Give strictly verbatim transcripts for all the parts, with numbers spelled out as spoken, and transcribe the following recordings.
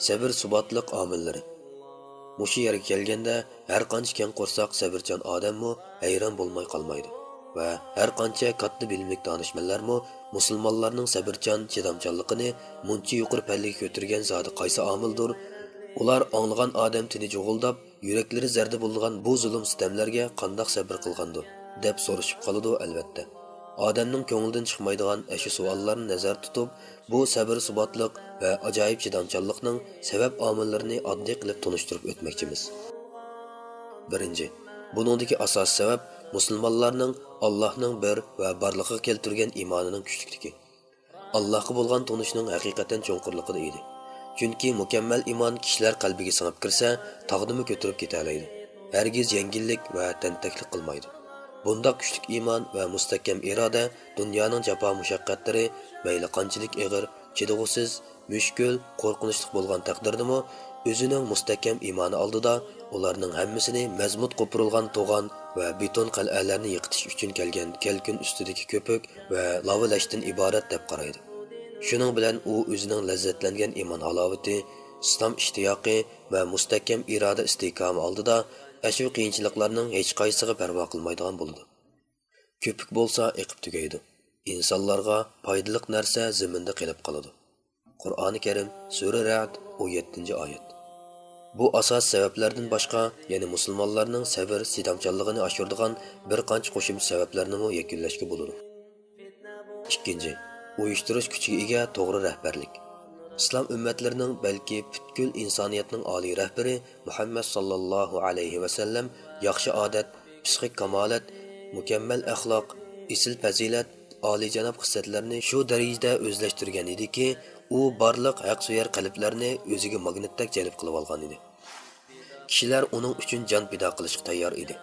سەۋر-سۇباتلىق ئامىللىرى. مۇشۇ يەرگە كەلگەندە، ھەر قانچە كەڭ قورساق سەۋرچان ئادەممۇ ھەيران بولماي قالمايدۇ ۋە ھەر قانچە كاتتا بىلىملىك دانىشمەنلەرمۇ مۇسۇلمانلارنىڭ سەۋرچان، چىدامچانلىقىنى مۇنچە يۇقىرى پەللىگە كۆتۈرگەن زادى قايسى ئامىلدۇر؟ ئۇلار ئاڭلىغان ئادەم تېنى جۇغۇلداپ، يۈرەكلىرى زەردە بولىدىغان بۇ زۇلۇم-سىتەملەرگە قانداق سەبرى قىلغاندۇ؟ دەپ سورىشىپ قالىدۇ، ئەلۋەتتە. ئادەمنىڭ كۆڭلىدىن چىقمايدىغان ئەشۇ سوئاللارنى نەزەردە تۇتۇپ، بۇ سەبرى-سۇباتلىق ۋە ئاجايىپ چىدامچانلىقنىڭ سەۋەب ئامىللىرىنى ئاددىي قىلىپ تونۇشتۇرۇپ ئۆتمەكچىمىز. بىرىنچى، بۇنىڭدىكى ئاساسىي سەۋەب مۇسۇلمانلارنىڭ ئاللاھنىڭ بىر ۋە بارلىقىغا كەلتۈرگەن ئىمانىنىڭ كۈچلۈكلۈكى. ئاللاھقا بولغان تونۇشنىڭ ھەقىقەتەن چوڭقۇرلۇقىدا ئىدى. چۈنكى مۇكەممەل ئىمان كىشىلەر قەلبىگە سىڭىپ كىرسە، تاغنىمۇ كۆتۈرۈپ كېتەلەيدۇ. ھەرگىز يەڭگىللىك ۋە تەنتەكلىك قىلمايدۇ. بۇنداق كۈچلۈك ئىمان ۋە مۇستەھكەم ئىرادە دۇنيانىڭ جاپا-مۇشەققەتلىرى مەيلى قانچىلىك ئېغىر، چىدىغۇسىز، مۈشكۈل، قورقۇنچلۇق بولغان تەقدىردىمۇ، ئۆزىنىڭ مۇستەھكەم ئىمانى ئالدىدا ئۇلارنىڭ ھەممىسىنى مەزمۇت قوپۇرۇلغان توغان ۋە بېتون قەلئەلەرنى يىقىتىش ئۈچۈن كەلگەن كەلكۈن ئۈستىدىكى كۆپۈك ۋە لاۋا لەشتىن ئىبارەت دەپ قارايدۇ. شۇنىڭ بىلەن ئۇ ئۆزىنىڭ لەززەتلەنگەن ئىمان ھالاۋىتى، ئىسلام ئىشتىياقى ۋە مۇستەھكەم ئىرادە ئىستىھكامى ئالدىدا ئەشۇ قىيىنچىلىقلارنىڭ ھېچقايسىسىغا پەرۋا قىلمايدىغان بولىدۇ. كۆپۈك بولسا ئېقىپ تۈگەيدۇ. ئىنسانلارغا پايدىلىق نەرسە زېمىندا قېلىپ قالىدۇ. قۇرئانى كەرىم، سۈرە رەئد، ئون يەتتىنچى ئايەت. بۇ ئاساسىي سەۋەبلەردىن باشقا، يەنە مۇسۇلمانلارنىڭ سەۋر، چىدامچانلىقىنى ئاشۇرىدىغان بىر قانچە قوشۇمچە سەۋەبلەرنىمۇ يەكۈنلەشكە بولىدۇ. ئىككىنچى، ئۇيۇشتۇرۇش كۈچىگە ئىگە توغرا رەھبەرلىك. ئىسلام ئۈممەتلىرىنىڭ، بەلكى پۈتكۈل ئىنسانىيەتنىڭ ئالىي رەھبىرى مۇھەممەد ساللاللاھۇ ئەلەيھى ۋەسەللەم ياخشى ئادەت، پىسخىك كامالەت، مۇكەممەل ئەخلاق، ئېسىل پەزىلەت، ئالىيجاناب خىسلەتلەرنى شۇ دەرىجىدە ئۆزلەشتۈرگەن ئىدىكى، ئۇ بارلىق ھەقسۆيەر قەلبلەرنى ئۆزىگە ماگنىتتەك جەلپ قىلىۋالغان ئىدى. كىشىلەر ئۇنىڭ ئۈچۈن جان پىدا قىلىشقا تەييار ئىدى.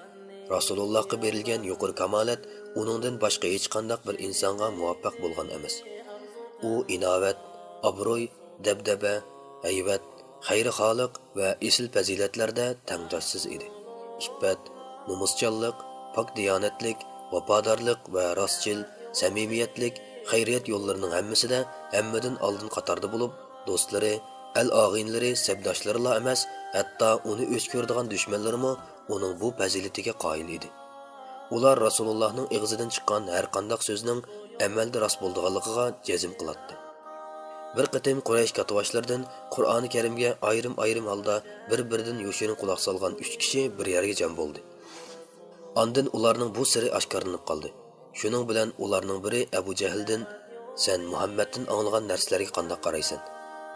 رەسۇلۇللاھقا بېرىلگەن يۇقىرى كامالەت ئۇنىڭدىن باشقا ھېچقانداق بىر ئىنسانغا مۇۋەپپەق بولغان ئەمەس. ئۇ ئىناۋەت، ئابرۇي، دەبدەبە، ھەيۋەت، خەيرخاھلىق ۋە ئېسىل پەزىلەتلەردە تەڭداشسىز ئىدى. ئىپپەت، نومۇسچانلىق، پاك دىيانەتلىك، ۋاپادارلىق ۋە راستچىل، سەمىمىيەتلىك، خەيرىيەت يوللىرىنىڭ ھەممىسىدە ھەممىدىن ئالدىن قاتاردا بولۇپ، دوستلىرى، ئەل-ئاغىنىلىرى، سەپداشلىرىلا ئەمەس، ھەتتا ئۇنى ئۆچ كۆرىدىغان دۈشمەنلىرىمۇ ئۇنىڭ بۇ پەزىلىتىگە قايىل ئىدى. ئۇلار رەسۇلۇللاھنىڭ ئېغىزىدىن چىققان ھەرقانداق سۆزنىڭ ئەمەلدە راست بولىدىغانلىقىغا جەزم قىلاتتى. بىر قېتىم قۇرەيش كاتتىباشلىرىدىن قۇرئانى كەرىمگە ئايرىم-ئايرىم ھالدا بىر-بىرىدىن يوشۇرۇن قۇلاق سالغان ئۈچ كىشى بىر يەرگە جەم بولدى. ئاندىن ئۇلارنىڭ بۇ سىرى ئاشكارىلىنىپ قالدى. شۇنىڭ بىلەن ئۇلارنىڭ بىرى ئەبۇ جەھىلدىن، «سەن مۇھەممەدتىن ئاڭلىغان نەرسىلەرگە قانداق قارايسەن؟»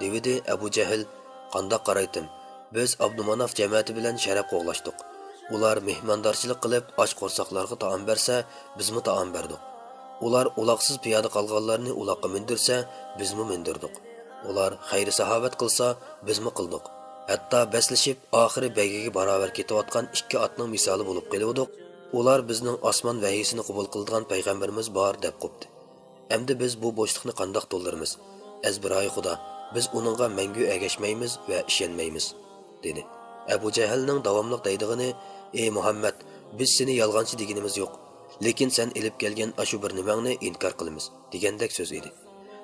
دېۋىدى. ئەبۇ جەھىل، «قانداق قارايتتىم؟ بىز ئابدۇماناف جەمەتى بىلەن شەرەپ قوغلاشتۇق. ئۇلار مېھماندارچىلىق قىلىپ، ئاچ قورساقلارغا تائام بەرسە، بىزمۇ تائام بەردۇق. ئۇلار ئۇلاقسىز پىيادە قالغانلارنى ئۇلاققا مىندۈرسە، بىزمۇ مىندۈردۇق. ئۇلار خەير-ساخاۋەت قىلسا، بىزمۇ قىلدۇق. ھەتتا بەسلىشىپ، ئاخىرى بەيگىگە باراۋەر كېتىۋاتقان ئىككى ئاتنىڭ مىسالى بولۇپ قېلىۋىدۇق. ئۇلار بىزنىڭ ئاسمان ۋەھىيسىنى قوبۇل قىلىدىغان پەيغەمبىرىمىز بار دەپ قوپتى. ئەمدى بىز بۇ بوشلۇقنى قانداق تولدۇرىمىز؟ ئەزبىرايى خۇدا، بىز ئۇنىڭغا مەڭگۈ ئەگەشمەيمىز ۋە ئىشەنمەيمىز» دېدى. ئەبۇ جەھىلنىڭ داۋاملىق دەيدىغىنى، «ئەي مۇھەممەد، بىز سېنى يالغانچى دېگىنىمىز يوق، لېكىن سەن ئېلىپ كەلگەن ئاشۇ بىر نېمەڭنى ئىنكار قىلىمىز» دېگەندەك سۆز ئىدى.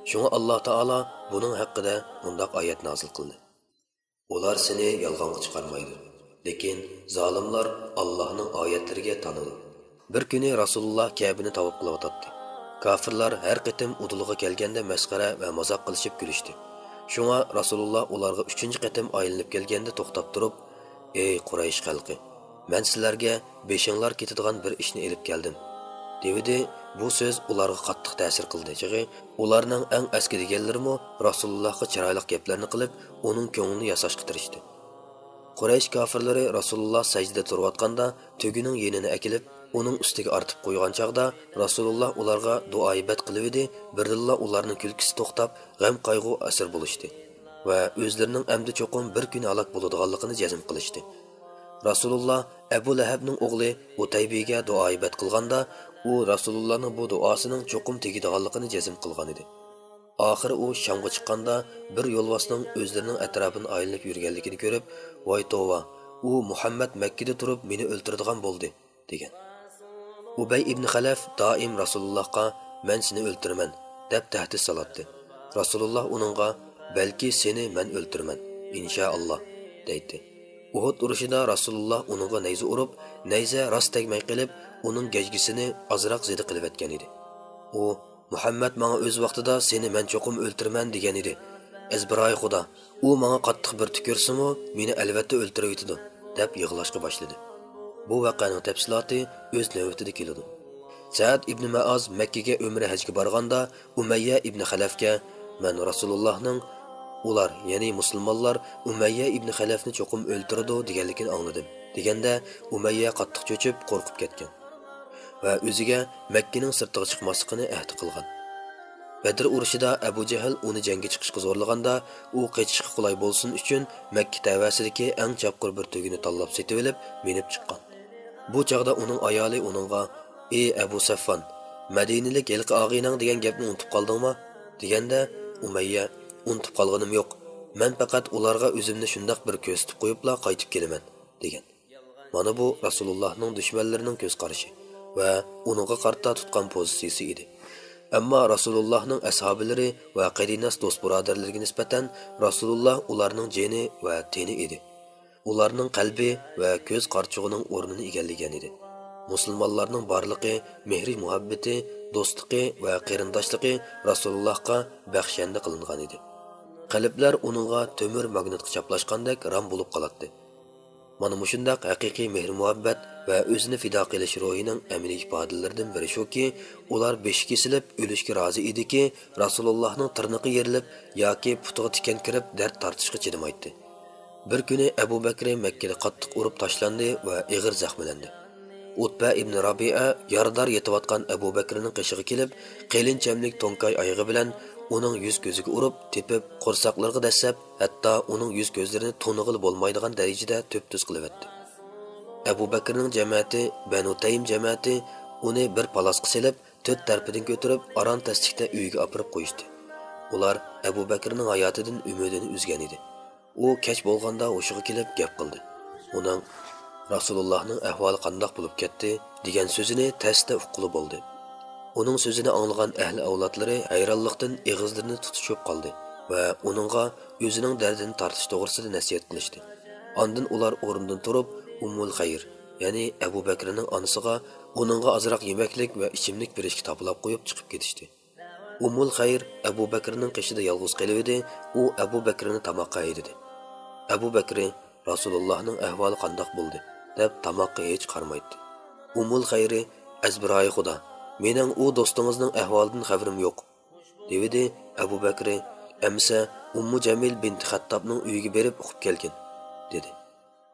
شۇڭا ئاللا تائالا بۇنىڭ ھەققىدە مۇنداق ئايەت نازىل قىلدى: «ئۇلار سېنى يالغانغا چىقارمايدۇ، لېكىن زالىملار ئاللاھنىڭ ئايەتلىرىگە تانىدۇ.» بىر كۈنى رەسۇلۇللا كەبىنى تاۋاپ قىلىۋاتاتتى. كافىرلار ھەر قېتىم ئۇدۇلىغا كەلگەندە مەسخىرە ۋە مازاق قىلىشىپ كۈلۈشتى. شۇڭا رەسۇلۇللا ئۇلارغا ئۈچىنچى قېتىم ئايلىنىپ كەلگەندە توختاپ تۇرۇپ، «ئەي قۇرەيش خەلقى! مەن سىلەرگە بېشىڭلار كېتىدىغان بىر ئىشنى ئېلىپ كەلدىم» دېۋىدى. بۇ سۆز ئۇلارغا قاتتىق تەسىر قىلدى. چېغى ئۇلارنىڭ ئەڭ ئەسكى دېگەنلىرىمۇ رەسۇلۇللاھقا چىرايلىق گەپلەرنى قىلىپ، ئۇنىڭ كۆڭلىنى ياساشقا تىرىشتى. قۇرەيش كافىرلىرى رەسۇلۇللا سەجدىدە تۇرۇۋاتقاندا، تۆگىنىڭ يېنىنى ئەكېلىپ، ئۇنىڭ ئۈستىگە ئارتىپ قويغان چاغدا، رەسۇلۇللا ئۇلارغا دۇئايىبەت قىلىۋىدى، بىردىنلا ئۇلارنىڭ كۈلكىسى توختاپ، غەم-قايغۇ ئەسىر بولۇشتى ۋە ئۆزلىرىنىڭ ئەمدى چوقۇم بىر كۈنى ھالاك بولىدىغانلىقىنى جەزم قىلىشتى. رەسۇلۇللا ئەبۇ لەھەبنىڭ ئوغلى ئۇتەيبىگە دۇئايىبەت قىلغاندا، ئۇ رەسۇلۇللانىڭ بۇ دۇئاسىنىڭ چوقۇم تېگىدىغانلىقىنى جەزم قىلغانىدى. ئاخىرى ئۇ شامغا چىققاندا، بىر يولۋاسنىڭ ئۆزلىرىنىڭ ئەتراپىنى ئايلىنىپ يۈرگەنلىكىنى كۆرۈپ، «ۋاي توۋا، ئۇ مۇھەممەد مەككىدە تۇرۇپ مېنى ئۆلتۈرىدىغان بولدى» دېگەن. ئۇبەي ئىبن خەلەف دائىم رەسۇلۇللاھقا «مەن سېنى ئۆلتۈرىمەن» دەپ تەھدىت سالاتتى. رەسۇلۇللاھ ئۇنىڭغا «بەلكى سېنى مەن ئۆلتۈرىمەن» ئىنشائاللا، دەيتتى. ئۇھۇد ئۇرۇشىدا رەسۇلۇللا ئۇنىڭغا نەيزە ئۇرۇپ، نەيزە راست تەگمەي قېلىپ، ئۇنىڭ گەجگىسىنى ئازراق زېدە قىلىۋەتكەن ئىدى. ئۇ، مۇھەممەد ماڭا ئۆز ۋاقتىدا سېنى مەن چوقۇم ئۆلتۈرىمەن دېگەن ئىدى. ئەزبىراي خۇدا، ئۇ ماڭا قاتتىق بىر تۈكۈرسىمۇ، مېنى ئەلۋەتتە ئۆلتۈرۈۋېتىدۇ، دەپ يىغلاشقا باشلىدى. بۇ ۋەقەنىڭ تەپسىلاتى ئۆز نۆۋىتىدە كېلىدۇ. سەئەد ئىبنى مەئاز مەككىگە ئۆمرە ھەجگە بارغاندا، ئۇمەييە ئىبنى خەلەفكە، مەن رەسۇلۇللانىڭ، ئۇلار، يەنى مۇسۇلمانلار ئۇمەييە ئىبنى خەلەفنى چوقۇم ئۆلتۈرىدۇ دېگەنلىكىنى ئاڭلىدىم، دېگەندە، ئۇمەييە قاتتىق چۆچۈپ، قورقۇپ كەتكەن ۋە ئۆزىگە مەككىنىڭ سىرتىغا چىقماسلىقىنى ئەھدى قىلغان. بەدر ئۇرۇشىدا ئەبۇ جەھىل ئۇنى جەڭگە چىقىشقا زورلىغاندا، ئۇ قېچىشقا قولاي بولسۇن ئۈچۈن، مەككە تەۋەسىدىكى ئەڭ چاپقۇر بىر تۆگىنى تاللاپ سېتىۋېلىپ، مىنىپ چىققان. بۇ چاغدا ئۇنىڭ ئايالى ئۇنىڭغا، ئى ئەبۇ سەفۋان، مەدىنىلىك ھېلىقى ئاغىنەڭ دېگەن گەپنى ئۇنتۇپ قالدىڭمۇ؟ دېگەندە، ئۇمەييە، ئۇنتۇپ قالغىنىم يوق، مەن پەقەت ئۇلارغا ئۆزۈمنى شۇنداق بىر كۆرسىتىپ قويۇپلا قايتىپ كېلىمەن، دېگەن. مانا بۇ رەسۇلۇللاھنىڭ دۈشمەنلىرىنىڭ كۆز قارىشى ۋە ئۇنىڭغا قارىتا تۇتقان پوزىتسىيىسى ئىدى. ئەمما رەسۇلۇللاھنىڭ ئەسھابىلىرى ۋە قېرىنداش دوست بۇرادەرلىرىگە نىسبەتەن رەسۇلۇللا ئۇلارنىڭ جېنى ۋە تېنى ئىدى. ئۇلارنىڭ قەلبى ۋە كۆز قارىچۇقىنىڭ ئورنىنى ئىگىلىگەن ئىدى. مۇسۇلمانلارنىڭ بارلىقى، مېھرى مۇھەببىتى، دوستلۇقى ۋە قېرىنداشلىقى رەسۇلۇللاھقا بەخشەندە قىلىنغان ئىدى. قەلبلەر ئۇنىڭغا تۆمۈر ماگنىتقا چاپلاشقاندەك رام بولۇپ قالاتتى. مانا مۇشۇنداق ھەقىقىي مېھرى مۇھەببەت ۋە ئۆزىنى پىدا قىلىش روھىنىڭ ئەمەلىي ئىپادىلىرىدىن بىرى شۇكى، ئۇلار بېشى كېسىلىپ ئۆلۈشكە رازى ئىدىكى، رەسۇلۇللاھنىڭ تىرنىقى يېرىلىپ ياكى پۇتىغا تىكەن كىرىپ دەرد تارتىشقا چىدىمايتتى. بىر كۈنى ئەبۇ بەكرى مەككىدە قاتتىق ئۇرۇپ تاشلاندى ۋە ئېغىر زەخىملەندى. ئۇتبە ئىبنى رابىئە يارىدار يېتىۋاتقان ئەبۇ بەكرىنىڭ قېشىغا كېلىپ، قېلىن چەملىك توڭكاي ئايىغى بىلەن ئۇنىڭ يۈز كۆزىگە ئۇرۇپ، تېپىپ، قورساقلىرىغا دەسسەپ، ھەتتا ئۇنىڭ يۈز كۆزلىرىنى تونۇغىلى بولمايدىغان دەرىجىدە تۈپتۈز قىلىۋەتتى. ئەبۇ بەكرىنىڭ جەمەتى، بەنۇ تەيىم جەمەتى ئۇنى بىر پالاسقا سېلىپ، تۆت تەرىپىدىن كۆتۈرۈپ، ئاران تەسلىكتە ئۆيىگە ئاپىرىپ قويۇشتى. ئۇلار ئەبۇ بەكرىنىڭ ھاياتىدىن ئۈمىدىنى ئۈزگەن ئىدى. ئۇ كەچ بولغاندا ھوشىغا كېلىپ گەپ قىلدى. ئۇنىڭ، رەسۇلۇللاھنىڭ ئەھۋالى قانداق بولۇپ كەتتى؟ دېگەن سۆزىنى تەستە ئۇققىلى بولدى. ئۇنىڭ سۆزىنى ئاڭلىغان ئەھلى ئەۋلادلىرى ھەيرانلىقتىن ئېغىزلىرىنى تۇتۇشۇپ قالدى ۋە ئۇنىڭغا ئۆزىنىڭ دەردىنى تارتىش توغرىسىدا نەسىھەت قىلىشتى. ئاندىن ئۇلار ئورنىدىن تۇرۇپ، ئۇممۇل خەير، يەنى ئەبۇ بەكرىنىڭ ئانىسىغا ئۇنىڭغا ئازراق يېمەكلىك ۋە ئىچىملىك بېرىشكە تاپىلاپ قويۇپ چىقىپ كېتىشتى. ئۇممۇل خەير ئەبۇ بەكرىنىڭ قېشىدا يالغۇز قېلىۋىدى، ئۇ ئەبۇ بەكرىنى تاماققا ھەيدىدى. ئەبۇ بەكرى، رەسۇلۇللاھنىڭ ئەھۋالى قانداق بولدى؟ دەپ تاماققا ھېچ قارىمايتتى. ئۇممۇل خەيرى، ئەزبىرايى خۇدا، مېنىڭ ئۇ دوستىڭىزنىڭ ئەھۋالىدىن خەۋىرىم يوق، دېۋىدى. ئەبۇ بەكرى، ئەمىسە ئۇممۇ جەمىل بىنتى خەتتابنىڭ ئۆيىگە بېرىپ ئۇقۇپ كەلگىن، دېدى.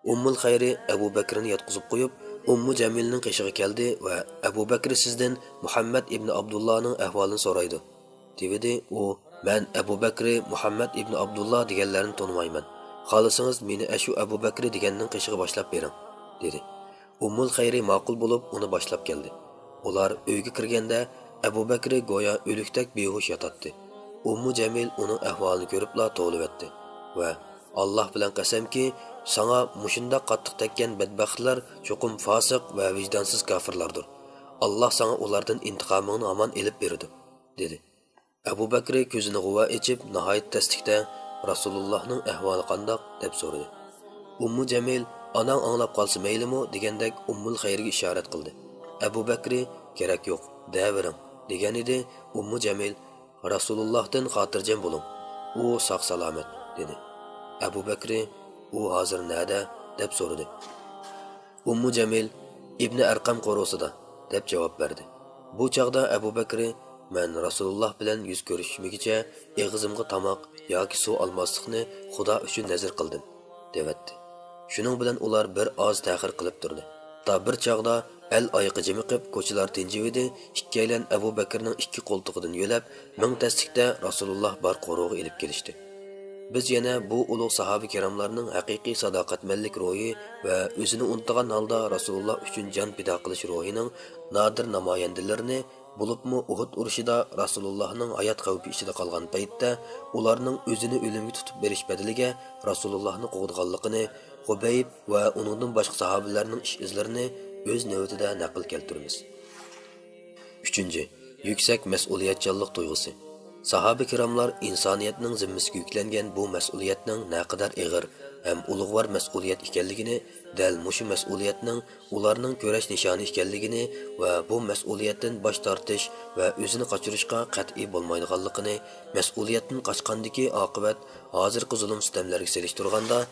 ئۇممۇل خەيرى ئەبۇ بەكرىنى ياتقۇزۇپ قويۇپ، ئۇممۇ جەمىلنىڭ قېشىغا كەلدى ۋە ئەبۇ بەكرى سىزدىن مۇھەممەد ئىبنى ئابدۇللانىڭ ئەھۋالىنى سورايدۇ، دېۋىدى. ئۇ، مەن ئەبۇ بەكرى، مۇھەممەد ئىبنى ئابدۇللا دېگەنلەرنى تونۇمايمەن. خالىسىڭىز مېنى ئەشۇ ئەبۇ بەكرى دېگەننىڭ قېشىغا باشلاپ بېرىڭ، دېدى. ئۇممۇل خەيرى ماقۇل بولۇپ ئۇنى باشلاپ كەلدى. ئۇلار ئۆيگە كىرگەندە، ئەبۇ بەكرى گويا ئۆلۈكتەك بىھوش ياتاتتى. ئۇممۇ جەمىل ئۇنىڭ ئەھۋالىنى كۆرۈپلا توۋلىۋەتتى ۋە، ئاللاھ بىلەن قەسەمكى، ساڭا مۇشۇنداق قاتتىق تەگكەن بەدبەختلەر چوقۇم فاسىق ۋە ۋىجدانسىز كاپىرلاردۇر. ئاللاھ ساڭا ئۇلاردىن ئىنتىقامىڭنى ھامان ئېلىپ بېرىدۇ، دېدى. ئەبۇ بەكرى كۆزىنى غۇۋا ئېچىپ، ناھايىتى تەسلىكتە، رەسۇلۇللاھنىڭ ئەھۋالى قانداق؟ دەپ سورىدى. ئۇممۇ جەمىل، ئاناڭ ئاڭلاپ قالسا مەيلىمۇ؟ دېگەندەك ئۇممۇل خەيرگە ئىشارەت قىلدى. ئەبۇ بەكرى، كېرەك يوق، دەۋېرىڭ، دېگەنىدى. ئۇممۇ جەمىل، رەسۇلۇللاھتىن خاتىرجەم بولۇڭ، ئۇ ساق-سالامەت، دېدى. ئەبۇ بەكرى، ئۇ ھازىر نەدە؟ دەپ سورىدى. ئۇممۇ جەمىل، ئىبنى ئەرقەم قورۇسىدا، دەپ جاۋاب بەردى. بۇ چاغدا ئەبۇ بەكرى، مەن رەسۇلۇللاھ بىلەن يۈز كۆرۈشمىگىچە ئېغىزىمغا تاماق ياكى سۇ ئالماسلىقنى خۇدا ئۈچۈن نەزىر قىلدىم، دەۋەتتى. شۇنىڭ بىلەن ئۇلار بىر ئاز تەخىر قىلىپ تۇردى. تا بىر چاغدا ئەل ئايىقى جىمىقىپ، كوچىلار تىنجىۋىدى، ئىككىيلەن ئەبۇ بەكرىنىڭ ئىككى قولتۇقىدىن يۆلەپ، مىڭ تەسلىكتە رەسۇلۇللاھ بار قورۇغا ئېلىپ كېلىشتى. بىز يەنە بۇ ئۇلۇغ ساھابە كىراملارنىڭ ھەقىقىي ساداقەتمەنلىك روھى ۋە ئۆزىنى ئۇنتۇغان ھالدا رەسۇلۇللاھ ئۈچۈن جان پىدا قىلىش روھىنىڭ نادىر نامايەندىلىرىنى، بولۇپمۇ ئۇھۇد ئۇرۇشىدا رەسۇلۇللاھنىڭ ھايات خەۋپى ئىچىدە قالغان پەيتتە ئۇلارنىڭ ئۆزىنى ئۆلۈمگە تۇتۇپ بېرىش بەدىلىگە رەسۇلۇللاھنى قوغدىغانلىقىنى، خۇبەيب ۋە ئۇنىڭدىن باشقا ساھابىلەرنىڭ ئىش ئىزلىرىنى ئۆز نۆۋىتىدە نەقىل كەلتۈرىمىز. ئۈچىنچى، يۈكسەك مەسئۇلىيەتچانلىق تۇيغۇسى. ساھابە كىراملار ئىنسانىيەتنىڭ زىممىسىگە يۈكلەنگەن بۇ مەسئۇلىيەتنىڭ نەقەدەر ئېغىر ھەم ئۇلۇغۋار مەسئۇلىيەت ئىكەنلىكىنى، دەل مۇشۇ مەسئۇلىيەتنىڭ ئۇلارنىڭ كۈرەش نىشانى ئىكەنلىكىنى ۋە بۇ مەسئۇلىيەتتىن باش تارتىش ۋە ئۆزىنى قاچۇرۇشقا قەتئىي بولمايدىغانلىقىنى، مەسئۇلىيەتتىن قاچقاندىكى ئاقىۋەت ھازىرقى زۇلۇم-سىتەملەرگە سېلىشتۇرغاندا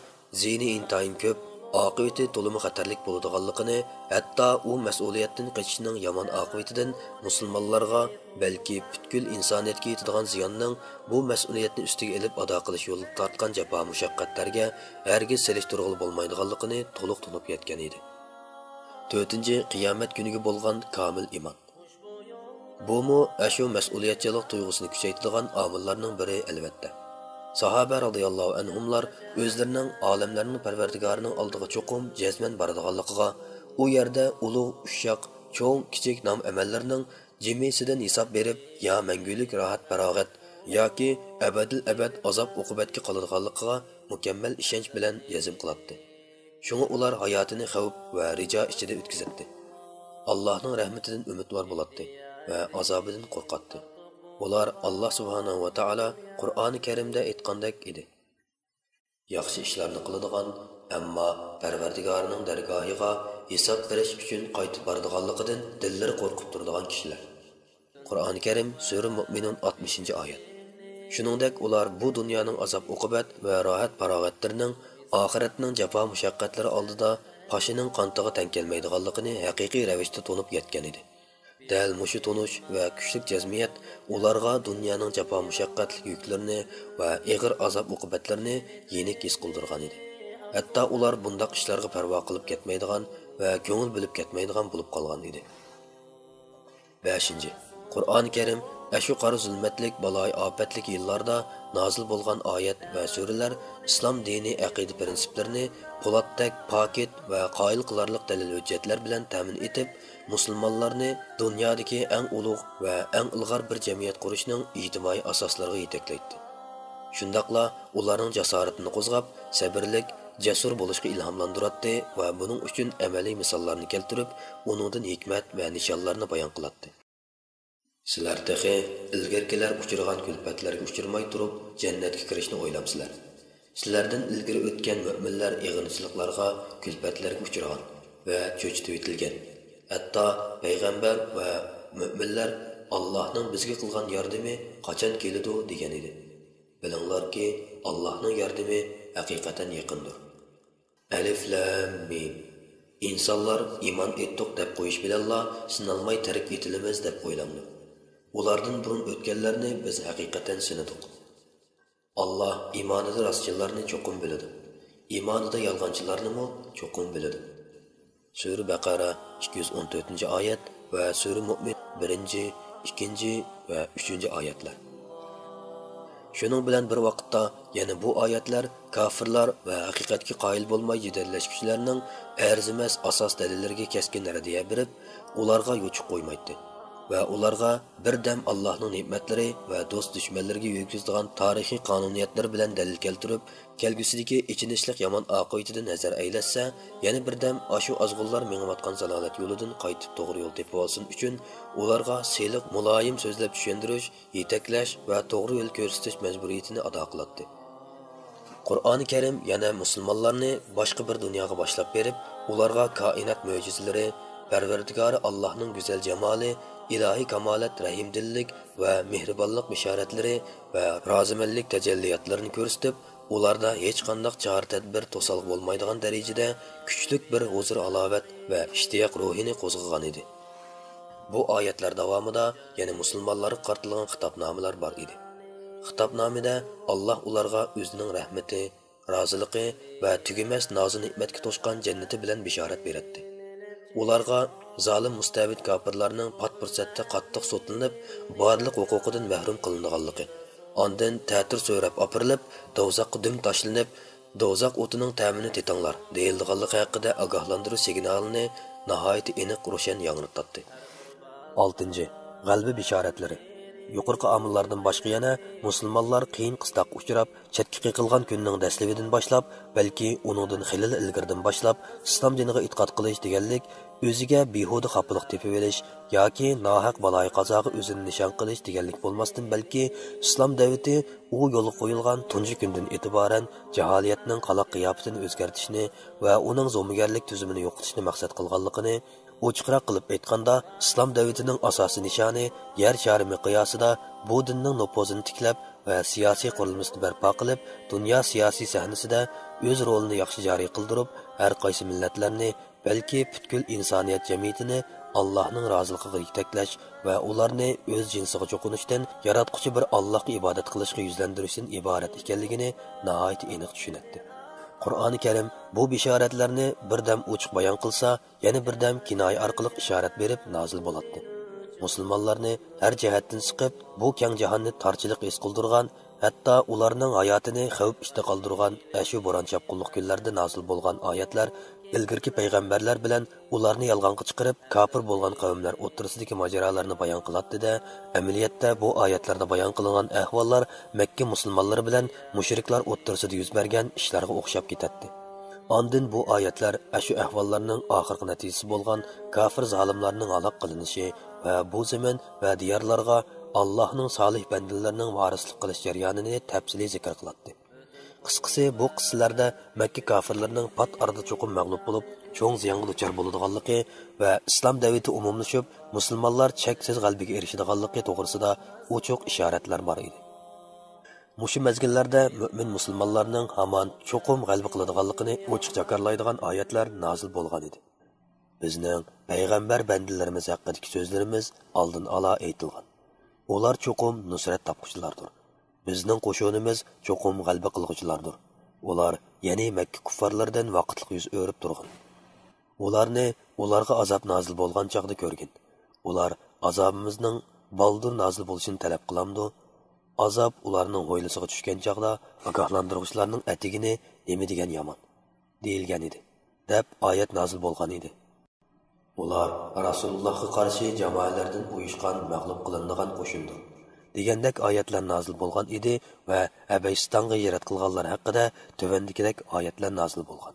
زىيىنى ئىنتايىن كۆپ، ئاقىۋىتى تولىمۇ خەتەرلىك بولىدىغانلىقىنى، ھەتتا ئۇ مەسئۇلىيەتتىن قېچىشنىڭ يامان ئاقىۋىتىدىن مۇسۇلمانلارغا، بەلكى پۈتكۈل ئىنسانىيەتكە يېتىدىغان زىياننىڭ بۇ مەسئۇلىيەتنى ئۈستىگە ئېلىپ ئادا قىلىش يولىدا تارتقان جاپا-مۇشەققەتلەرگە ھەرگىز سېلىشتۇرغىلى بولمايدىغانلىقىنى تولۇق تونۇپ يەتكەن ئىدى. تۆتىنچى، قىيامەت كۈنىگە بولغان كامىل ئىمان. بۇمۇ ئاشۇ مەسئۇلىيەتچانلىق تۇيغۇسىنى كۈچەيتىدىغان ئامىللارنىڭ بىرى، ئەلۋەتتە. ساھابە رازىياللاھۇ ئەنھۇملار ئۆزلىرىنىڭ ئالەملەرنىڭ پەرۋەردىگارىنىڭ ئالدىغا چوقۇم جەزمەن بارىدىغانلىقىغا، ئۇ يەردە ئۇلۇغ، ئۇششاق، چوڭ، كىچىك نام-ئەمەللىرىنىڭ جىمىسىدىن ھېساب بېرىپ، يا مەڭگۈلۈك راھەت-پاراغەت ياكى ئەبەدىل-ئەبەد ئازاب-ئوقۇبەتكە قالىدىغانلىقىغا مۇكەممەل ئىشەنچ بىلەن جەزم قىلاتتى. شۇڭا ئۇلار ھاياتىنى خەۋپ ۋە رىجا ئىچىدە ئۆتكۈزەتتى. ئاللاھنىڭ رەھمىتىدىن ئۈمىدۋار بولاتتى ۋە ئازابىدىن قورقاتتى. ئۇلار ئاللاھ سۇبھانەھۇ ۋە تائالا قۇرئانى كەرىمدە ئېيتقاندەك ئىدى. ياخشى ئىشلارنى قىلىدىغان، ئەمما پەرۋەردىگارىنىڭ دەرگاھىغا ھېساب بېرىش ئۈچۈن قايتىپ بارىدىغانلىقىدىن دىللىرى قورقۇپ تۇرىدىغان كىشىلەر. قۇرئانى كەرىم، سۈرە مۇئمىنۇن، ئاتمىشىنچى ئايەت. شۇنىڭدەك ئۇلار بۇ دۇنيانىڭ ئازاب-ئوقۇبەت ۋە راھەت-پاراغەتلىرىنىڭ ئاخىرەتنىڭ جاپا-مۇشەققەتلىرى ئالدىدا پاشىنىڭ قانىتىغا تەڭ كەلمەيدىغانلىقىنى ھەقىقىي رەۋىشتە تونۇپ يەتكەن ئىدى. دەل مۇشۇ تونۇش ۋە كۈچلۈك جەزمىيەت ئۇلارغا دۇنيانىڭ جاپا-مۇشەققەتلىك يۈكلىرىنى ۋە ئېغىر ئازاب-ئوقۇبەتلىرىنى يېنىك ھېس قىلدۇرغان ئىدى. ھەتتا ئۇلار بۇنداق ئىشلارغا پەرۋا قىلىپ كەتمەيدىغان ۋە كۆڭۈل بۆلۈپ كەتمەيدىغان بولۇپ قالغان ئىدى. بەشىنچى، قۇرئانى كەرىم ئاشۇ قارا زۇلمەتلىك، بالايىئاپەتلىك يىللاردا نازىل بولغان ئايەت ۋە سۈرىلەر ئىسلام دىنىي ئەقىدە پىرىنسىپلىرىنى پولاتتەك پاكىت ۋە قايىل قىلارلىق دەلىل-ھۆججەتلەر بىلەن تەمىن ئېتىپ، مۇسۇلمانلارنى دۇنيادىكى ئەڭ ئۇلۇغ ۋە ئەڭ ئىلغار بىر جەمئىيەت قۇرۇشنىڭ ئىجتىمائىي ئاساسلىرىغا يېتەكلەيتتى. شۇنداقلا ئۇلارنىڭ جاسارىتىنى قوزغاپ، سەبرلىك، جەسۇر بولۇشقا ئىلھاملاندۇراتتى ۋە بۇنىڭ ئۈچۈن ئەمەلىي مىساللارنى كەلتۈرۈپ، ئۇنىڭدىن ھېكمەت ۋە نىشانلارنى بايان قىلاتتى. سىلەر تېخى ئىلگىرىكىلەر ئۇچرىغان كۈلپەتلەرگە ئۇچرىماي تۇرۇپ، جەننەتكە كىرىشنى ئويلامسىلەر؟ سىلەردىن ئىلگىرى ئۆتكەن مۆمىنلەر ئېغىنچىلىقلارغا، كۈلپەتلەرگە ئۇچرىغان ۋە چۆچۈتۈۋېتىلگەن. ھەتتا پەيغەمبەر ۋە مۆمىنلەر، «ئاللاھنىڭ بىزگە قىلغان ياردىمى قاچان كېلىدۇ؟» دېگەن ئىدى. بىلىڭلاركى، ئاللاھنىڭ ياردىمى ھەقىقەتەن يېقىندۇر. ئەلىف لام مىم. ئىنسانلار ئىمان ئېيتتۇق دەپ قويۇش بىلەنلا سىنالماي تەرك ئېتىلىمىز دەپ ئويلاڭلار. ئۇلاردىن بۇرۇن ئۆتكەنلەرنى بىز ھەقىقەتەن سىنىدۇق. ئاللاھ ئىمانىدا راستچىللارنى چوقۇم بىلىدۇ. ئىمانىدا يالغانچىلارنىمۇ چوقۇم بىلىدۇ. سۈرە بەقەرە، ئىككى يۈز ئون تۆتىنچى ئايەت ۋە سۈرە مۇئمىن، بىرىنچى، ئىككىنچى ۋە ئۈچىنچى ئايەتلەر. شۇنىڭ بىلەن بىر ۋاقىتتا، يەنە بۇ ئايەتلەر كاپىرلار ۋە ھەقىقەتكە قايىل بولماي جېدەللەشكۈچىلەرنىڭ ئەرزىمەس ئاساس دەلىللىرىگە كەسكىن رەددىيە بېرىپ، ئۇلارغا يوچۇق قويمايتتى ۋە ئۇلارغا بىردەم ئاللاھنىڭ نېمەتلىرى ۋە دوست-دۈشمەنلىرىگە يۈرگۈزىدىغان تارىخىي قانۇنىيەتلىرى بىلەن دەلىل كەلتۈرۈپ، كەلگۈسىدىكى ئېچىنىشلىق يامان ئاقىۋىتىدىن ھەزەر ئەيلەتسە، يەنە بىردەم ئاشۇ ئازغۇنلار مېڭىۋاتقان زالالەت يولىدىن قايتىپ توغرا يول تېپىۋالسۇن ئۈچۈن، ئۇلارغا سىلىق، مۇلايىم سۆزلەپ چۈشەندۈرۈش، يېتەكلەش ۋە توغرا يول كۆرسىتىش مەجبۇرىيىتىنى ئادا قىلاتتى. قۇرئانى كەرىم يەنە مۇسۇلمانلارنى باشقا بىر دۇنياغا باشلاپ بېرىپ، ئۇلارغا كائىنات مۆجىزىلىرى، پەرۋەردىگارى ئاللاھنىڭ گۈزەل جامالى، ئىلاھىي كامالەت، رەھىمدىللىك ۋە مېھرىبانلىق بېشارەتلىرى ۋە رازىمەنلىك تەجەللىياتلىرىنى كۆرسىتىپ، ئۇلاردا ھېچقانداق چارە-تەدبىر توسالغۇ بولمايدىغان دەرىجىدە كۈچلۈك بىر ھۇزۇر-ھالاۋەت ۋە ئىشتىياق روھىنى قوزغىغان ئىدى. بۇ ئايەتلەر داۋامىدا يەنە مۇسۇلمانلارغا قارىتىلغان خىتابنامىلەر بار ئىدى. خىتابنامىدە ئاللاھ ئۇلارغا ئۆزىنىڭ رەھمىتى، رازىلىقى ۋە تۈگىمەس نازۇ-نېمەتكە توشقان جەننىتى بىلەن بېشارەت بېرەتتى. ئۇلارغا زالىم مۇستەبىت كاپىرلارنىڭ پات پۇرسەتتە قاتتىق سوتلىنىپ، بارلىق ھوقۇقىدىن مەھرۇم قىلىنىدىغانلىقى، ئاندىن تەتۈر سۆرەپ ئاپىرىلىپ، دوزاخقا دۈم تاشلىنىپ، «دوزاخ ئوتىنىڭ تەمىنى تېتىڭلار» دېيىلىدىغانلىقى ھەققىدە ئاگاھلاندۇرۇش سىگنالىنى ناھايىتى ئېنىق، روشەن ياڭرىتاتتى. ئالتىنچى، غەلىبە بېشارەتلىرى. يۇقىرىقى ئامىللاردىن باشقا يەنە مۇسۇلمانلار قىيىن قىستاققا ئۇچراپ، چەتكە قېقىلغان كۈننىڭ دەسلىۋىدىن باشلاپ، بەلكى ئۇنىڭدىن خېلىلا ئىلگىرىدىن باشلاپ، ئىسلام دىنىغا ئېتىقاد قىلىش دېگەنلىك ئۆزىگە بىھۇدە خاپىلىق تېپىۋېلىش ياكى ناھەق بالايىقازاغا ئۆزىنى نىشان قىلىش دېگەنلىك بولماستىن، بەلكى ئىسلام دەۋىتى ئۇ يولغا قويۇلغان تۇنجى كۈندىن ئېتىبارەن جاھالىيەتنىڭ قالاق قىياپىتىنى ئۆزگەرتىشنى ۋە ئۇنىڭ زومىگەرلىك تۈزۈمىنى يوقىتىشنى مەقسەت قىلغانلىقىنى، ئوچۇقراق قىلىپ ئېيتقاندا، ئىسلام دەۋىتىنىڭ ئاساسىي نىشانى يەر شارى مىقياسىدا بۇ دىننىڭ نوپۇزىنى تىكلەپ ۋە سىياسىي قۇرۇلمىسىنى بەرپا قىلىپ، دۇنيا سىياسىي سەھنىسىدە ئۆز رولىنى ياخشى جارى قىلدۇرۇپ، ھەر قايسى مىللەتلەرنى، بەلكى پۈتكۈل ئىنسانىيەت جەمئىيىتىنى ئاللاھنىڭ رازىلىقىغا يېتەكلەش ۋە ئۇلارنى ئۆز جىنسىغا چوقۇنۇشتىن، ياراتقۇچى بىر ئاللاھقا ئىبادەت قىلىشقا يۈزلەندۈرۈشتىن ئىبارەت ئىكەنلىكىنى ناھايىتى ئېنىق چۈشىنەتتى. قۇرئانى كەرىم بۇ بېشارەتلەرنى بىردەم ئوچۇق بايان قىلسا، يەنە بىردەم كىنايە ئارقىلىق ئىشارەت بېرىپ نازىل بولاتتى. مۇسۇلمانلارنى ھەر جەھەتتىن سىقىپ، بۇ كەڭ جاھاننى تارچىلىق ھېس قىلدۇرغان، ھەتتا ئۇلارنىڭ ھاياتىنى خەۋپ ئىچىدە قالدۇرغان ئەشۇ بوران-چاپقۇنلۇق كۈنلەردە نازىل بولغان ئايەتلەر ئىلگىرىكى پەيغەمبەرلەر بىلەن ئۇلارنى يالغانغا چىقىرىپ، كاپىر بولغان قەۋملەر ئوتتۇرىسىدىكى ماجىرالارنى بايان قىلاتتى-دە، ئەمەلىيەتتە بۇ ئايەتلەردە بايان قىلىنغان ئەھۋاللار مەككە مۇسۇلمانلىرى بىلەن مۇشرىكلار ئوتتۇرىسىدا يۈز بەرگەن ئىشلارغا ئوخشاپ كېتەتتى. ئاندىن بۇ ئايەتلەر ئەشۇ ئەھۋاللارنىڭ ئاخىرقى نەتىجىسى بولغان كاپىر زالىملارنىڭ ھالاك قىلىنىشى ۋە بۇ زېمىن ۋە دىيارلارغا ئاللاھنىڭ سالىھ بەندىلىرىنىڭ ۋارىسلىق قىلىش جەريانىنى تەپسىلىي زىكىر قىلاتتى. قىسقىسى، بۇ قىسسىلەردە مەككە كاپىرلىرىنىڭ پات ئارىدا چوقۇم مەغلۇپ بولۇپ، چوڭ زىيانغا دۇچار بولىدىغانلىقى ۋە ئىسلام دەۋىتى ئومۇملىشىپ، مۇسۇلمانلار چەكسىز غەلىبىگە ئېرىشىدىغانلىقى توغرىسىدا ئوچۇق ئىشارەتلەر بار ئىدى. مۇشۇ مەزگىللەردە مۆمىن مۇسۇلمانلارنىڭ ھامان چوقۇم غەلىبە قىلىدىغانلىقىنى ئوچۇق جاكارلايدىغان ئايەتلەر نازىل بولغان ئىدى. بىزنىڭ پەيغەمبەر بەندىلىرىمىز ھەققىدىكى سۆزلىرىمىز ئالدىن ئالا ئېيتىلغان. ئۇلار چوقۇم نۇسرەت تاپقۇچىلاردۇر. بىزنىڭ قوشۇنىمىز چوقۇم غەلىبە قىلغۇچىلاردۇر. ئۇلار، يەنى مەككە كۇففارلىرىدىن ۋاقىتلىق يۈز ئۆرۈپ تۇرغان. ئۇلارنى ئۇلارغا ئازاب نازىل بولغان چاغدا كۆرگىن. ئۇلار ئازابىمىزنىڭ بالدۇر نازىل بولۇشىنى تەلەپ قىلامدۇ؟ ئازاب ئۇلارنىڭ ھويلىسىغا چۈشكەن چاغدا ئاگاھلاندۇرغۇچىلارنىڭ ئەتىگىنى نېمە دېگەن يامان، دېيىلگەن ئىدى، دەپ ئايەت نازىل بولغان ئىدى. ئۇلار رەسۇلۇللاھقا قارشى جامائەلەردىن ئۇيۇشقان مەغلۇپ قىلىنىدىغان قوشۇندۇر، دېگەندەك ئايەتلەر نازىل بولغان ئىدى ۋە ھەبەشىستانغا ھىجرەت قىلغانلار ھەققىدە تۆۋەندىكىدەك ئايەتلەر نازىل بولغان.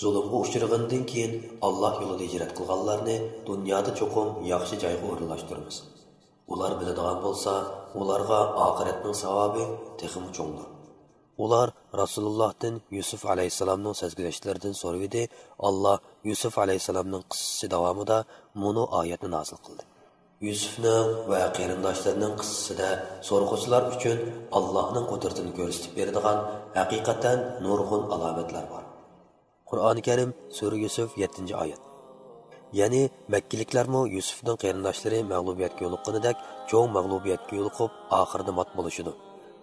زۇلۇمغا ئۇچرىغىنىدىن كېيىن، ئاللاھ يولىدا ھىجرەت قىلغانلارنى دۇنيادا چوقۇم ياخشى جايغا ئورۇنلاشتۇرىمىز. ئۇلار بىلىدىغان بولسا، ئۇلارغا ئاخىرەتنىڭ ساۋابى تېخىمۇ چوڭدۇر. ئۇلار رەسۇلۇللاھتىن يۈسۈف ئەلەيھىسسالامنىڭ سەرگۈزەشتلىرىدىن سورىۋىدى، ئاللاھ يۈسۈف ئەلەيھىسسالامنىڭ قىسسىسى داۋامىدا مۇنۇ ئايەتنى نازىل قىلدى. يۈسۈفنىڭ ۋە قېرىنداشلىرىنىڭ قىسسىسىدە سورىغۇچىلار ئۈچۈن ئاللاھنىڭ قۇدرىتىنى كۆرسىتىپ بېرىدىغان ھەقىقەتەن نۇرغۇن ئالامەتلەر بار. قۇرئانى كەرىم، سۈرە يۈسۈف، يەتتىنچى ئايەت. يەنى مەككىلىكلەرمۇ يۈسۈفنىڭ قېرىنداشلىرى مەغلۇبىيەتكە يولۇققىنىدەك چوڭ مەغلۇبىيەتكە يولۇقۇپ، ئاخىرىدا مات بولۇشىدۇ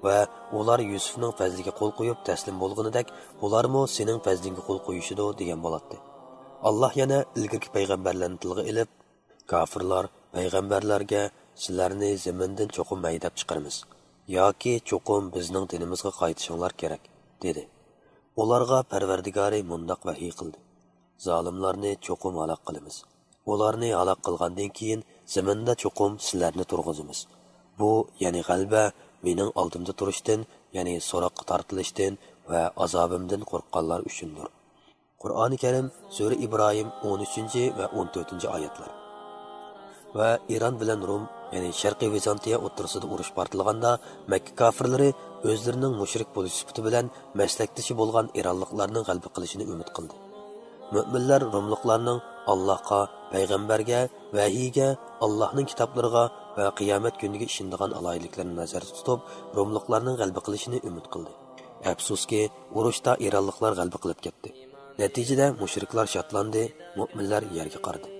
ۋە ئۇلار يۈسۈفنىڭ پەزلىگە قول قويۇپ تەسلىم بولغىنىدەك، ئۇلارمۇ سېنىڭ پەزلىڭگە قول قويۇشىدۇ، دېگەن بولاتتى. ئاللاھ يەنە ئىلگىرىكى پەيغەمبەرلەرنى تىلغا ئېلىپ، كاپىرلار پەيغەمبەرلەرگە، سىلەرنى زېمىندىن چوقۇم ھەيدەپ چىقىرىمىز ياكى چوقۇم بىزنىڭ دىنىمىزغا قايتىشىڭلار كېرەك، دېدى. ئۇلارغا پەرۋەردىگارى مۇنداق ۋەھىي قىلدى: زالىملارنى چوقۇم ھالاك قىلىمىز. ئۇلارنى ھالاك قىلغاندىن كېيىن، زېمىندا چوقۇم سىلەرنى تۇرغۇزىمىز. بۇ، يەنى غەلىبە، مېنىڭ ئالدىمدا تۇرۇشتىن، يەنى سوراققا تارتىلىشتىن ۋە ئازابىمدىن قورققانلار ئۈچۈندۇر. قۇرئانى كەرىم، سۈرە ئىبراھىم، ئون ئۈچىنچى ۋە ئون تۆتىنچى ئايەتلەر. ۋە ئىران بىلەن روم، يەنى شەرقىي ۋىزانتىيە ئوتتۇرىسىدا ئۇرۇش پارتلىغاندا، مەككە كاپىرلىرى ئۆزلىرىنىڭ مۇشرىك بولۇش سۈپىتى بىلەن مەسلەكدىشى بولغان ئىرانلىقلارنىڭ غەلىبە قىلىشىنى ئۈمىد قىلدى. مۆمىنلەر روملۇقلارنىڭ ئاللاھقا، پەيغەمبەرگە، ۋەھىيگە، ئاللاھنىڭ كىتابلىرىغا ۋە قىيامەت كۈنىگە ئىشىنىدىغان ئالاھىدىلىكلىرىنى نەزەردە تۇتۇپ، روملۇقلارنىڭ غەلىبە قىلىشىنى ئۈمىد قىلدى. ئەپسۇسكى، ئۇرۇشتا ئىرانلىقلار غەلىبە قىلىپ كەتتى. نەتىجىدە مۇشرىكلار شادلاندى، مۆمىنلەر يەرگە قارىدى.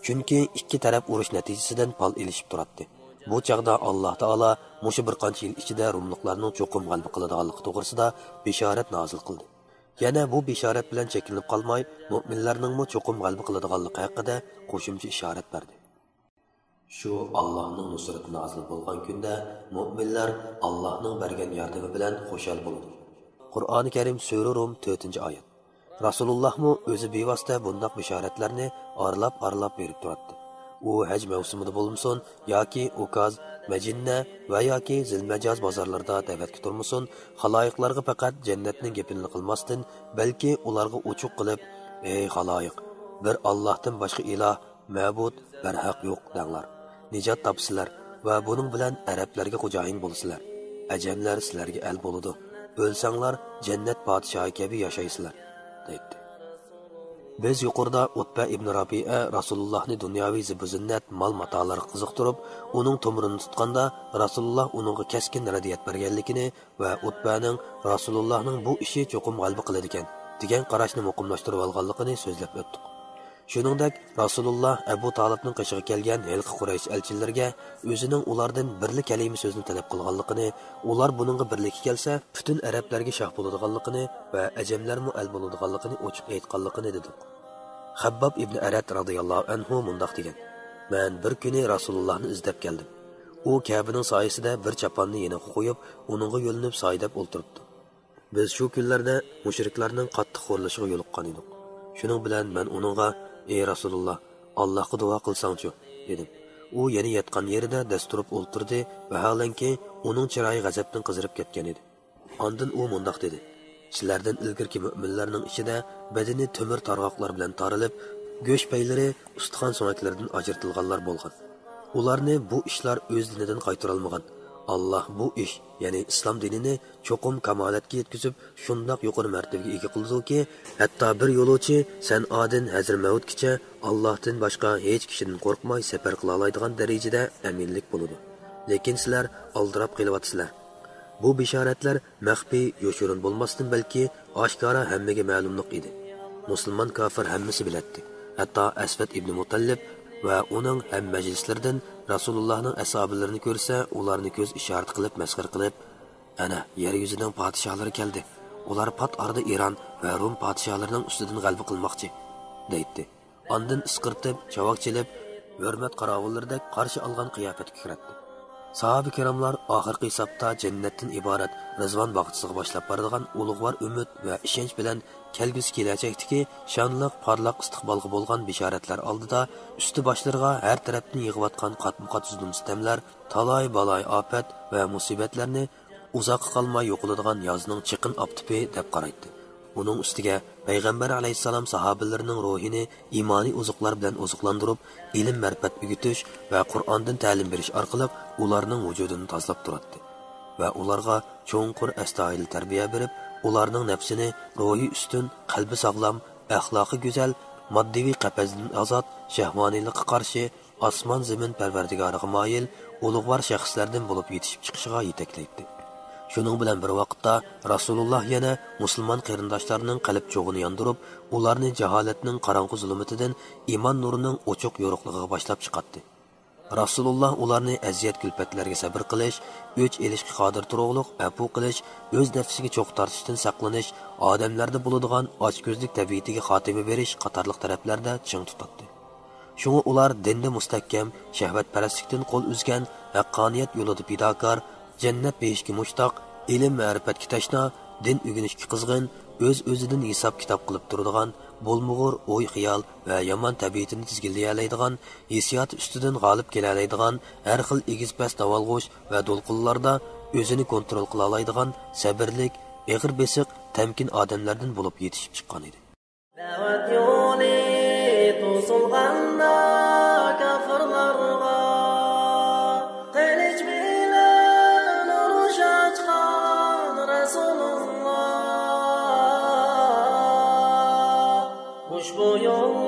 چۈنكى ئىككى تەرەپ ئۇرۇش نەتىجىسىدىن پال ئېلىشىپ تۇراتتى. بۇ چاغدا ئاللاھ تائالا مۇشۇ بىر قانچە يىل ئىچىدە روملۇقلارنىڭ چوقۇم غەلىبە قىلىدىغانلىقى توغرىسىدا بېشارەت نازىل قىلدى. يەنە بۇ بېشارەت بىلەن چەكلىنىپ قالماي، مۆمىنلەرنىڭمۇ چوقۇم غەلىبە قىلىدىغانلىقى ھەققىدە قوشۇمچە ئىشارەت بەردى. شۇ ئاللاھنىڭ نۇسرىتى نازىل بولغان كۈندە مۆمىنلەر ئاللاھنىڭ بەرگەن ياردىمى بىلەن خۇشال بولىدۇ. قۇرئانى كەرىم، سۈرە رۇم، تۆتىنچى ئايەت. رەسۇلۇللاھمۇ ئۆزى بىۋاسىتە بۇنداق بېشارەتلەرنى ئارىلاپ-ئارىلاپ بېرىپ تۇراتتى. ئۇ ھەج مەۋسۇمىدا بولمىسۇن ياكى ئۇكاز، مەجىننە ۋە ياكى زىلمەجاز بازارلىرىدا دەۋەتكە تۇرمىسۇن، خالايىقلارغا پەقەت جەننەتنىڭ گېپىنىلا قىلماستىن، بەلكى ئۇلارغا ئوچۇق قىلىپ، «ئەي خالايىق، بىر ئاللاھتىن باشقا ئىلاھ، مەبۇد، بەرھەق يوق» دەڭلار. نىجات تاپىسىلەر ۋە بۇنىڭ بىلەن ئەرەبلەرگە خوجايىن بولىسىلەر. ئەجەملەر سىلەرگە ئەل بولىدۇ. ئۆلسەڭلار، جەننەت پادىشاھى كەبى ياشايسىلەر، دەيتتى. بىز يۇقىرىدا ئۇتبە ئىبن رابىئە رەسۇلۇللاھنى دۇنياۋى زىبۇ-زىننەت، مال-ماتالارغا قىزىقتۇرۇپ، ئۇنىڭ تومۇرىنى تۇتقاندا، رەسۇلۇللاھ ئۇنىڭغا كەسكىن رەددىيەت بەرگەنلىكىنى ۋە ئۇتبەنىڭ «رەسۇلۇللاھنىڭ بۇ ئىشى چوقۇم غەلىبە قىلىدىكەن» دېگەن قاراشنى مۇقىملاشتۇرۇۋالغانلىقىنى سۆزلەپ ئۆتتۇق. شۇنىڭدەك، رەسۇلۇللاھ ئەبۇ تالىپنىڭ قېشىغا كەلگەن ھېلىقى قۇرەيش ئەلچىلىرىگە ئۆزىنىڭ ئۇلاردىن بىرلا كەلىمە سۆزنى تەلەپ قىلغانلىقىنى، ئۇلار بۇنىڭغا بىرلىككە كەلسە، پۈتۈن ئەرەبلەرگە شاھ بولىدىغانلىقىنى ۋە ئەجەملەرمۇ ئەل بولىدىغانلىقىنى ئوچۇق ئېيتقانلىقىنى دېدۇق. خەبباب ئىبنى ئەرەت رەزىياللاھۇ ئەنھۇ مۇنداق دېگەن: «مەن بىر كۈنى رەسۇلۇللاھنى ئىزدەپ كەلدىم. ئۇ كەبىنىڭ سايىسىدە بىر چاپاننى يېنىغا قويۇپ، ئۇنىڭغا يۆلىنىپ سايىدەپ ئولتۇرۇپتۇ. بىز شۇ كۈنلەردە مۇشرىكلارنىڭ قاتتىق خورلىشىغا يولۇققان ئىدۇق. شۇنىڭ بىلەن مەن ئۇنىڭغا، ئەي رەسۇلۇللاھ، ئاللاھقا دۇئا قىلساڭچۇ؟» دېدىم. ئۇ يەنە ياتقان يېرىدە دەس تۇرۇپ ئولتۇردى، ۋاھالەنكى، ئۇنىڭ چىرايى غەزەپتىن قىزىرىپ كەتكەن ئىدى. ئاندىن ئۇ مۇنداق دېدى: «سىلەردىن ئىلگىرىكى مۆمىنلەرنىڭ ئىچىدە بەدىنى تۆمۈر تارغاقلار بىلەن تارىلىپ، گۆش پەيلىرى ئۇستىخان سۆڭەكلىرىدىن ئاجرىتىلغانلار بولغان. ئۇلارنى بۇ ئىشلار ئۆز دىنىدىن قايتۇرالمىغان. ئاللاھ بۇ ئىش، يەنى ئىسلام دىنىنى چوقۇم كامالەتكە يەتكۈزۈپ، شۇنداق يۇقىرى مەرتىۋىگە ئىگە قىلىدۇكى، ھەتتا بىر يولۇچى سەنئادىن ھەزرىمەۋتكىچە ئاللاھتىن باشقا ھېچ كىشىدىن قورقماي سەپەر قىلالايدىغان دەرىجىدە ئەمىنلىك بولىدۇ. لېكىن سىلەر ئالدىراپ قېلىۋاتىسىلەر. بۇ بېشارەتلەر مەخپىي، يوشۇرۇن بولماستىن، بەلكى ئاشكارا ھەممىگە مەلۇملۇق ئىدى. مۇسۇلمان كاپىر ھەممىسى بىلەتتى. ھەتتا ئەسۋەد ئىبنى مۇتەللىپ ۋە ئۇنىڭ ھەم مەجلىسلىرىدىن رەسۇلۇللاھنىڭ ئەسھابىلىرىنى كۆرسە، ئۇلارنى كۆز ئىشارىتى قىلىپ مەسخىرە قىلىپ، «ئەنە، يەر يۈزىنىڭ پادىشاھلىرى كەلدى. ئۇلار پات ئارىدا ئىران ۋە روم پادىشاھلىرىنىڭ ئۈستىدىن غەلىبە قىلماقچى» دەيتتى. ئاندىن ئىسقىرتىپ، چاۋاك چېلىپ، ھۆرمەت قاراۋۇللىرىدەك قارشى ئالغان قىياپەتكە كىرەتتى. ساھابە كىراملار ئاخىرقى ھېسابتا جەننەتتىن ئىبارەت رىزۋان باغچىسىغا باشلاپ بارىدىغان ئۇلۇغۋار ئۈمىد ۋە ئىشەنچ بىلەن كەلگۈسى كېلەچەكتىكى شانلىق، پارلاق ئىستىقبالغا بولغان بېشارەتلەر ئالدىدا ئۈستى باشلىرىغا ھەر تەرەپتىن يېغىۋاتقان قاتمۇقات زۇلۇم-سىتەملەر، تالاي-بالاي ئاپەت ۋە مۇسىبەتلەرنى ئۇزاققا قالماي يوقىلىدىغان يازنىڭ چېقىن ئاپتىپى دەپ قارايتتى. ئۇنىڭ ئۈستىگە پەيغەمبەر ئەلەيھىسسالام ساھابىلىرىنىڭ روھىنى ئىمانىي ئوزۇقلار بىلەن ئوزۇقلاندۇرۇپ، ئىلىم-مەرىپەت ئۆگىتىش ۋە قۇرئاندىن تەلىم بېرىش ئارقىلىق ئۇلارنىڭ ۋۇجۇدىنى تازىلاپ تۇراتتى. ۋە ئۇلارغا چوڭقۇر ئەستايىدىل تەربىيە بېرىپ، ئۇلارنىڭ نەپسىنى روھى ئۈستۈن، قەلبى ساغلام، ئەخلاقى گۈزەل، ماددىۋى قەپەسدىن ئازاد، شەھۋانىيلىققا قارشى، ئاسمان-زېمىن پەرۋەردىگارىغا مايىل ئۇلۇغۋار شەخسلەردىن بولۇپ يېتىشىپ چىقىشىغا يېتەكلەيتتى. شۇنىڭ بىلەن بىر ۋاقىتتا، رەسۇلۇللاھ يەنە مۇسۇلمان قېرىنداشلارنىڭ قەلب چوغىنى ياندۇرۇپ، ئۇلارنى جاھالەتنىڭ قاراڭغۇ زۇلۇمىتىدىن ئىمان نۇرىنىڭ ئوچۇق يورۇقلۇقىغا باشلاپ چىقاتتى. رەسۇلۇللاھ ئۇلارنى ئەزىيەت-كۈلپەتلەرگە سەبرى قىلىش، ئۆچ ئېلىشقا قادىر تۇرۇقلۇق ئەپۇ قىلىش، ئۆز نەپسىگە چوغ تارتىشتىن ساقلىنىش، ئادەملەردە بولىدىغان ئاچكۆزلۈك تەبىئىتىگە خاتىمە بېرىش قاتارلىق تەرەپلەردە چىڭ تۇتاتتى. شۇڭا ئۇلار دىندا مۇستەھكەم، شەھۋەتپەرەسلىكتىن قول ئۈزگەن، ھەققانىيەت يولىدا پىداكار، جەننەت بېھىشكە مۇشتاق، ئىلىم-مەرىپەتكە تەشنا، دىن ئۆگىنىشكە قىزغىن، ئۆز-ئۆزىدىن ھېساب-كىتاب قىلىپ تۇرىدىغان، بولمىغۇر ئوي-خىيال ۋە يامان تەبىئىتىنى تىزگىنلىيەلەيدىغان، ھېسسىياتى ئۈستىدىن غالىب كېلەلەيدىغان، ھەر خىل ئېگىز-پەس داۋالغۇش ۋە دولقۇنلاردا ئۆزىنى كونترول قىلالايدىغان، سەبىرلىك، ئېغىر بېسىق، تەمكىن ئادەملەردىن بولۇپ يېتىشىپ چىققان ئىدى. دەۋەت يولى توسۇلغاندا كاپىرلارغا، قىلىچ بىلەن ئۇرۇش ئاچقان رەسۇلۇللا. ئۇشبۇ يول